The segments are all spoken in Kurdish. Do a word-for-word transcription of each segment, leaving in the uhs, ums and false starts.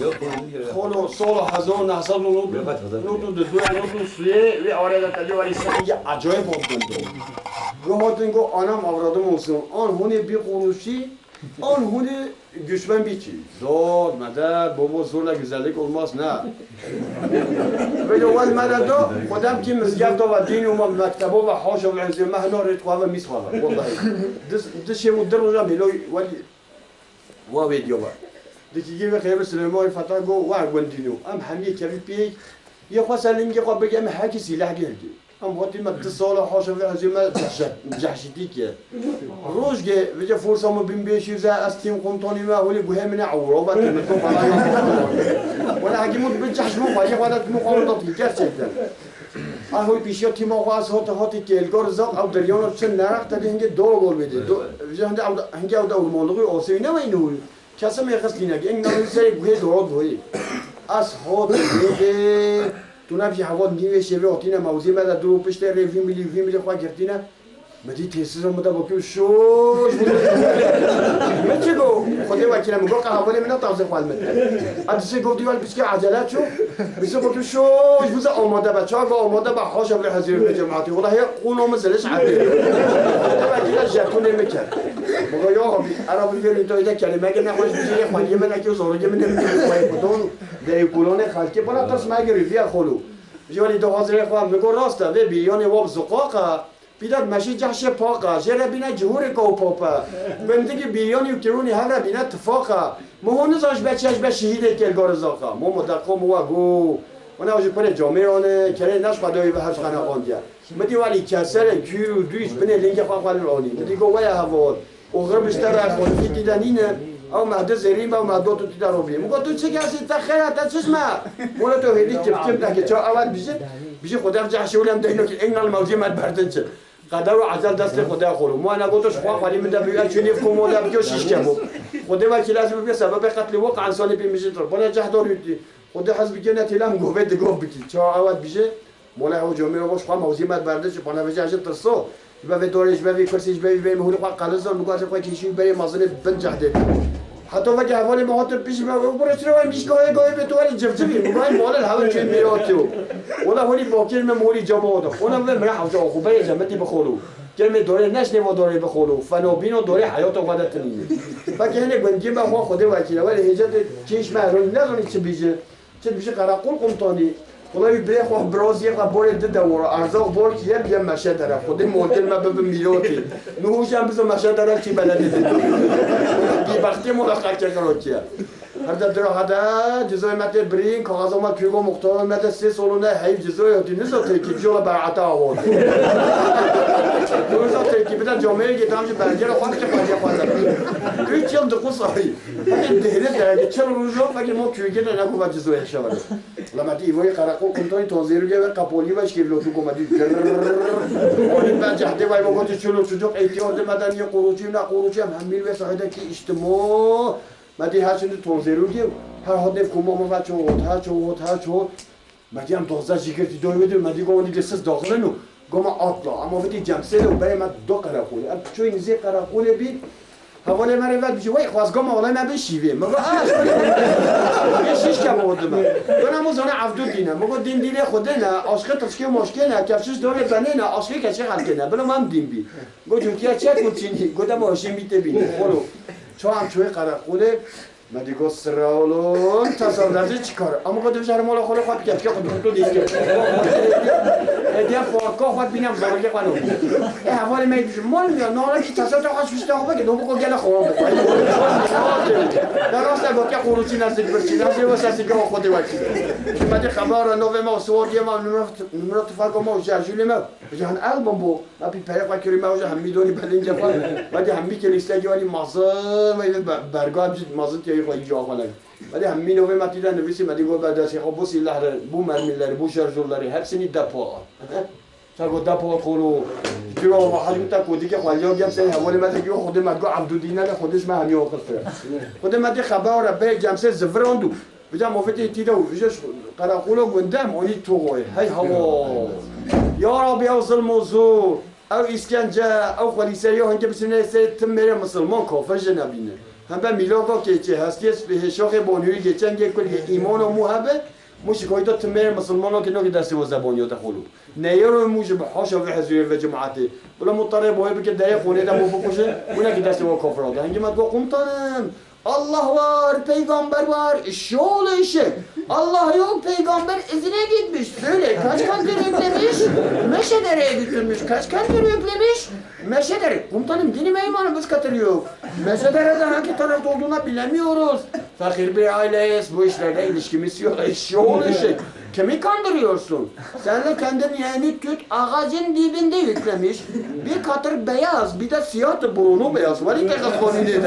Yok, yok, yok. Xolo, sola hezar û neh sed û nod û du ya nod û sê wî arê de tevî welî sehingê acayip hat gundo. Gu hatin got, anam avradim olsun. An hûnê bî quruşî, an hûnê güçmen bî çî. Zor, medet, baba, zorla güzellik olmaz, ne? Böyle wad me de do, xwedem ki mizgefta ve dîn û me mektebo ve haşa ve hizê me hina rêt xwe ve mîs xwe ve. Wallahi. Dis, dis şev û di roja mêloy welî Wa vê diyo va. Dikî gê ve xêr bi Silêmanê Feta go, wa gundîno. Em hemî kevî pêk. Yê xwe ser lingê xwe bigê, em hekî sîleh girdi. Em hatî me di sala haşa vê hezî me cehşet, cehşitî kir. Roj gê, vêce forsa min bin beş yüz e, ez tîm komutanî me, holê guhê min e, ewro ve tîm to falan yok. Wala hekî mut bi cehş min xwe, yê xwe de tîm xwe orada tîm, gerçekten. Ay hoy pîşiya tîma xwe ez hate hate kêlgar zaf ew deryana çi neraq te dê hingê dora gol bêdê. Do, vêce hingê ew de, hingê ew de ormanlığı olsa ne ve ino. Kesim ê xistîne, eng navê serê guhê dora doyê. Ez hate dê, tu ne vî heval nîvê şevê hatîne mewzê me de duro piştê rê vî milî, vî milî xwe girtîne. Me dî têsîza min de bakî şoş bû. Min çi got? Xwedê wekîle min got, qe hevalê min ne tazê xwe li min. A dişê got, dîwal piçkê acele çû. Min çi got, şoş bû ze amade be. Çawa got amade be, haşa vê hezîrê vê cemaatî. Wala hê qûno min ziliş ebê. Xwedê wekîle jetonê min kir. Min got, ya Rabî, era bi vê rîtoyê de kelimeke nexweş bijî, yê xwediyê min nekî û zorogê min nemî xwedê xwedon. Vê kulanê xelkê bana tirs me girî, viya xolo. Ji welî dixwazirê xwe, min got, rast e, vê bîyanê wab ziqaq e. Pîdat meşî cehşê paq e, jê re bîne cihûrê kaw pap e. Bindigî bîyanî û kîronî hev re bîne tifaq e. Min hûn nizan ji be çi ez be şehîdê kêlgar zaq e. Mo mo derxo min we got. Wana ji kurê camêran e, kerê neş xwe dawî bi her ji xwe neqandiye. Min dî welî keser e, kûr û dû ji binê lingê xwe xwe li anî. Min dî got, we ye heval. Oxir bi ji te re xolifî tî de nîne, ew mehdi zêrîn be û mehdo tu tî de robî. Min got, tu çi kesî, te xêr e, te çi ji me? Wele tu hêdî kip kip deke, ça ew et bijî, bijî Xwedê cehşê wile em deynokî, eng nal mewcê me berdin çi. Qeder û ezel destê Xwedê xolo. Min wana got, tu ji xwe xwelî min de bî, ez çû nêv komo de bikî û şîş kemo. Xwedê wekîl ez bibî sebebê qetlê wek ensanê bî min jî dir. Bana cehda rûtî. Xwedê hez bikî ne têlem govê digov bikî. Ça ew et bijî, Mola ew camêra xwe ji xwe mewzî me berde çi, bana vêca ji tirso. Ji be vê dorê, ji be vê kursê, ji be vê mihûrê xwe qelizan, min got xwe kêşî berê mezinê bin cehdê. Heta veke hevalê me hatin pişt me, "Bira çira wê mişkayê gayê bê tu werî civcivî?" Min got, "Mala li hewe çê mîratî yo." Wala holî bakir me mihûrî cama oda. Ona ve mira hewca xwe berê cemetî bixolo. Kermê dorê neşnê va dorê bixolo. Feno bîno dorê heyata xwe de tinî. Veke hinê gundiyê me xwe Xwedê wekîle. Wele hêcetê kêş me heron nezanî çi bîje. Çi dibêje qereqol komutanî? Wela wî birê xwe biraziyê xwe borê di dewora. Erzaq bor kiye biye meşe dere. Xwedê motil me bibi mîrotî. Nuhûjan bizo meşe dere çî beledî di. Bîbextê mola xelkê xirokiye. Her de dira hede cizoyê me tê birîn, kaxeza me tûgo muxtarê me de sê solo ne heyv cizoyê hatî nizo têkî, ciyo bereata awot. Nizo têkî bide camêrê tam ji belgê re xwe bike xwediyê xwe de. Üç yıl dokuz ay. Dehrê derdi çil rojo, fekê mo kûrgê de nekuva cizoyê şevale. La me dî îvoyê qereqol komutanî tonzêrûgê ve qepolî ve şkêvlotû ku me dî girrrr. Olî ben cehdê vay me gotî çilo çocuk ehtiyar de me de niye qoruçî ne qoruçî em hemî ve sahede ki îştimo. Me dî her şimdi tonzêrûgê her hodê kuma me ve ço hot, her ço hot, her ço hot. Me dî em dozdeh jî girtî doy wê dir, me dî got, "Hûn dî siz daxilin û goma atla." Em avêtî cemsê de û berê me do qereqolê. Em piçoyî nizê qereqolê bî. Hevalê me rê ve dibêje, "Wey, xwaz goma olay me bin şîvê." Me got, "Ah, şîş ke bo dime." Gona mo zane Evdûdîn e. Me got, "Dîn dînê Xwedê ne, aşqê tirşkê moşkê ne, kevşiş dorê benê ne, aşqê keçê xelkê ne. Bila me em dîn bî." Got, "Cûtiya çek û çînî." Got, "Dema hoşê mîtê bînî." Xolo, çawa em çûyê qereqolê, me dî got, "Sira olun, tasavvur çi kar?" Ama got, "Dibêje her mala xwe xwe bike, bike xwe dixuto dîske." Hediye parka xwe bînem, zarokê xwe nabî. E, hevalê me dibêje, "Mal ya, nara ki tasavvur xwe şuşte xwe bike, dobu ko gele xwe bike." Ne rasta got ya, "Qoruçî nazik birçî, nazik ve sesî gava xwe de vakî." Me dî xebara novê me, suwar diye me, numara, numara tufaka me, şarjûlê me. Hocam, el bombo. Ma pî perê xwe kirî me hoca hemî donî belingê xwe. Wedî hemî ke lîstekî welî mazin, welî be-, berga em jî mazin tiyayî xwe îca xwe lek. Wedî hemî novê me tî de nivîsî me dî got berdesê xwe, bu silahları, bu mermileri, bu şarjörleri hepsini depo al. Ça got depo al xolo. Tiro xwe hal ta kodî ke xwe liya gem seni hevalê me de giyo xwedê me got Abdudîne de xwedê ji me hemî oxir kir. Xwedê me dî xeber re bê gem se zivir andu. Vêca mafetê tî de û vêca ji qereqola gundem anî toxoyê. Hey hawa! Ya Rabî, ew zilm û zor, ew îskence, ew xwelîseriya hingê biçine serê tim mêrê misilman kafir jê nebîne. Hembe mîloko kê çê hestiyê spî hê şoxê bonî geçen gê kul yê îmano mû hebe, mû şikoyto timê misilmano ki no ki destê we zeboniyota xulu. Neyero mû ji bi hoşa ve hezûyê ve cemaatê. Bila mutarê boyê bike derê xonê de mû bikuşe, mû ne ki destê we kofra de. Hengî me go komutanım, Allah var, peygamber var, şol eşek. Allah yok, peygamber izine gitmiş. Söyle, kaç kanter yüklemiş? Meşe nereye götürmüş? Kaç kanter yüklemiş? Meşe dere. Komutanım, dini meymanım, biz katır yok. Meşe dere de hangi tarafta olduğuna bilemiyoruz. Fakir bir aileyiz, bu işlerde ilişkimiz yok. Eşşoğlu eşek. Kimi kandırıyorsun? Sen de kendin yeni tüt ağacın dibinde yüklemiş. Bir katır beyaz, bir de siyah da burnu beyaz. Var ya, kız konu dedi.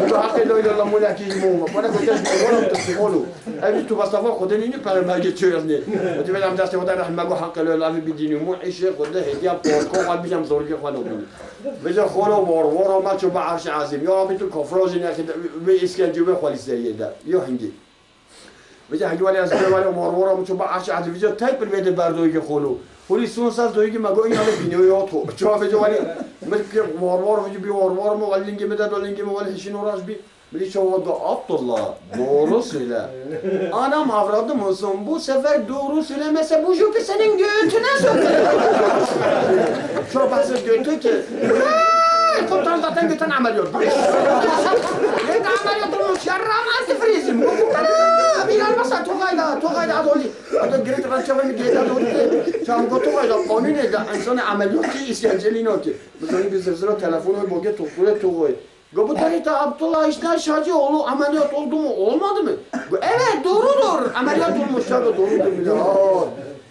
Bu hakkı öyle la mulaki mu. Bana koyacağız, oğlum, oğlum. Ev tu basafa kodenini para geçiyor yani. O tibet amca işte o da rahme bu hakkı öyle abi bir dini mu işe kodu hediye porko var bir zor ki falan oldu. Bize xolo vor, vor ama çuba arş azim. Ya Rabbi, tu kofrojin ya ki ve iskence ve xoli seriyede. Yo hindi. Bize hagi wali azim wali vor, vor ama çuba arş azim. Bize tek bir bede berdoyu ki xolo. Huli sun saz doyu ki mago inale biniyor yo to. Çuba bize wali. Bize ki vor, vor, bize bir vor, vor mu wali lingi mi de do lingi mi wali hişin uğraş bir. Biri çawa da Abdullah, doğru söyle. Anam avradım olsun, bu sefer doğru söylemese bu jüpü senin götüne sokarım. Çok bazı götü ki, "Hey, komutan zaten götün ameliyat." Götü ameliyat olmuş, yarram antifrizim. Bu kadar. Bir almasa Tugay'da, Tugay'da Adoli. Hatta girip ben çabamı geri Adoli. Çabuk Tugay'da kanun edin. İnsanı ameliyat ki, işkencelin o ki. Bu zaman bir zırzıra telefonu, bu ki Tugay'da Tugay. Go bu tarihte Abdullah İşler Şacıoğlu ameliyat oldu mu, olmadı mı? Go, evet, doğrudur. Ameliyat olmuş ya, doğrudur bile. Aa,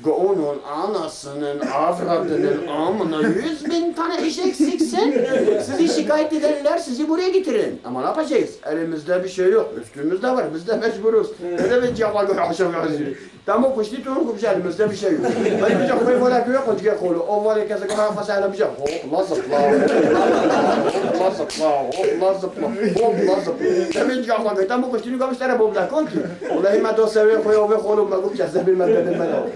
go onun anasının, avradının amına yüz bin tane eşek siksin. Sizi şikayet ederler, sizi buraya getirin. Ama ne yapacağız? Elimizde bir şey yok. Üstümüzde var, biz de mecburuz. Ne demek ya, bak, aşağı yukarı. Demo kuştî tu hûn ku bijî elimizde bir şey yok. Belê bica xwê vale ku yok, xwe cigê xolo. O vale kesek ha xwe sehla bica. Hopla zıpla. Hopla zıpla. Hopla zıpla. Hopla zıpla. Demê ciga xwe gê. Demo kuştî nû gamiş tere bobla kon ki. Wallahî me do serê xwe o vê xolo me gum cezebir me dedim me da.